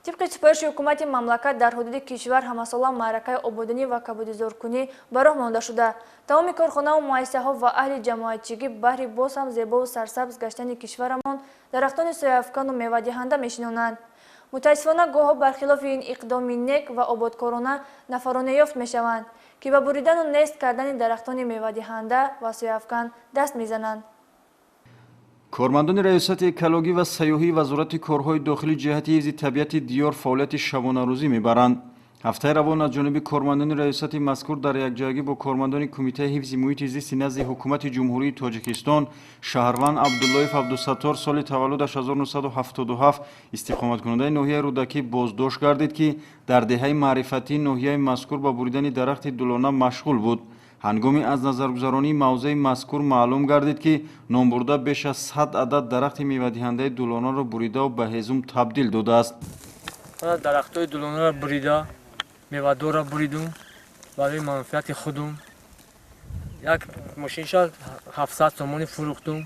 Тибқи супориши ҳукумати мамлакат, дар ҳудуди кишвар ҳамасола маъракаи ободонӣ ва кабудизоркунӣ ба роҳ монда шуда, тамоми корхонаву муассисаҳо ва аҳли ҷамоатчигӣ баҳри боз ҳам зебову сарсабз гаштани кишварамон дарахтони сояафкану мевадиҳанда мешинонанд. Мутаассифона, гоҳо бархилофи ин иқдоми нек ва ободкорона нафароне ёфт мешаванд, ки ба буридану нест кардани дарахтони мевадиҳанда ва сояафкан даст мезананд. Кормандони Раёсати экологӣ ва сайёҳии Вазорати корҳои дохилӣ ҷиҳати ҳифзи табиати диёр фаъолияти шабонарӯзӣ мебаранд. Ҳафтаи равон аз ҷониби кормандони раёсати мазкур дар якҷоягӣ бо кормандони Кумитаи ҳифзи муҳити зисти назди Ҳукумати Ҷумҳурии Тоҷикистон шаҳрванд Абдуллоев Абдусаттор, соли таваллудаш 1977, истиқоматкунандаи ноҳияи Рӯдакӣ, боздошт гардид, ки дар деҳаи Маърифатии ноҳияи мазкур ба буридани дарахти дулона машғул буд. Ҳангоми аз назаргузаронии мавзеи мазкур маълум гардид, ки номбурда беш аз 100 адад дарахти мевадиҳандаи дулонаро буридаву ба ҳезум табдил додааст. Дарахтҳои дулонаро бурида, мевадорро буридум барои манфиати худум. Як мошинша 700 сомонӣ фурӯхтум,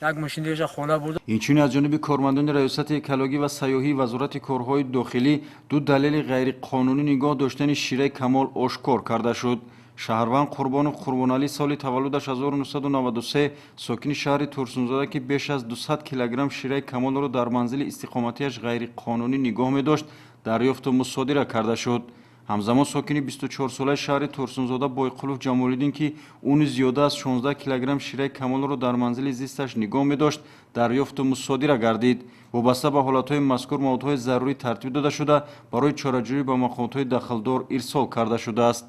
як мошин дигаша хона бурдум. Инчунин аз ҷониби кормандони Раёсати экологӣ ва сайёҳии Вазорати корҳои дохилӣ ду далели ғайриқонунӣ нигоҳ доштани шираи камол ошкор карда шуд. Шаҳрванд Қурбонов Қурбоналӣ, соли таваллудаш 1993, сокини шаҳри Турсунзода, ки беш аз 200 килограмм шираи камолро дар манзили истиқоматиаш ғайриқонунӣ нигоҳ медошт, дарёфту мусодира карда шуд. Ҳамзамон сокини 24-солаи шаҳри Турсунзода Бойқулов Ҷамолиддин, ки ӯ низ зиёда аз 16 килограмм шираи камолро дар манзили зисташ нигоҳ медошт, дарёфту мусодира гардид. Вобаста ба ҳолатҳои мазкур маводҳои зарурӣ тартиб дода шуда, барои чораҷӯӣ ба мақомотҳои дахлдор ирсол карда шудааст.